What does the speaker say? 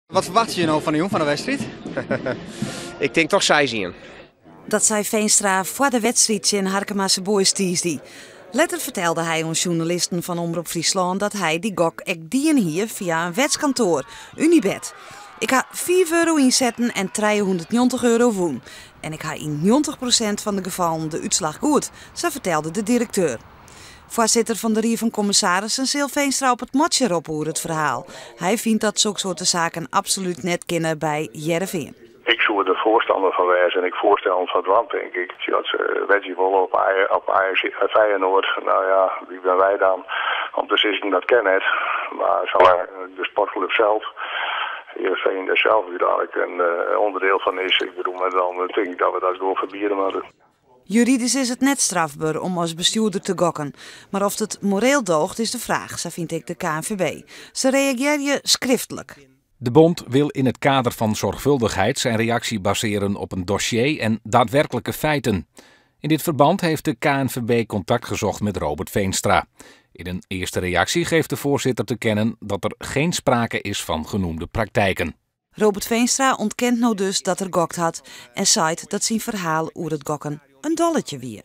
Wat ferwachtsje je no fan de jûn fan de wedstriid? Ik tink toch 6-1. Dat sei Veenstra foar de wedstriid tsjin Harkemase Boys tiisdei. Letter fertelde hy oan sjoernalisten fan Omrop Fryslân dat hy dy gok ek dien hie fia in wetskantoar, Unibet. Ik ha €5 ynsetten en €390 wûn. En ik ha yn 90% fan de gefallen de útslach goed, sa fertelde de direkteur. Foarsitter fan de Rie fan Kommissarissen sil Veenstra op it matsje roppe oer it ferhaal. Hy fynt dat soksoarte saken absolút net kinne by Hearrenfean. Ik soe der foarstanner fan wêze en ek foarstellen fan dwaan, tink ik. As se wedzje wolle op op Ajax Feyenoord, nou ja, wie binne wy dan om te sizzen dat kin net. Mar de sportklup sels, Hearrenfean dêr sels úteinlik in ûnderdiel fan is, ik bedoel, mar dan tink ik dat we dat gewoan ferbiede moatte. Juridysk is it net strafber om as bestjoerder te gokken. Mar oft it moreel doocht is de fraach, sa fynt ek de KNVB. Se reagearje skriftlik. De bond wil in het kader van zorgvuldigheid zijn reactie baseren op een dossier en daadwerkelijke feiten. In dit verband heeft de KNVB contact gezocht met Robert Veenstra. In een eerste reactie geeft de voorzitter te kennen dat er geen sprake is van genoemde praktijken. Robert Veenstra ûntkent no dus dat er gokt hat en seit dat syn ferhaal oer it gokken in dolletje wie.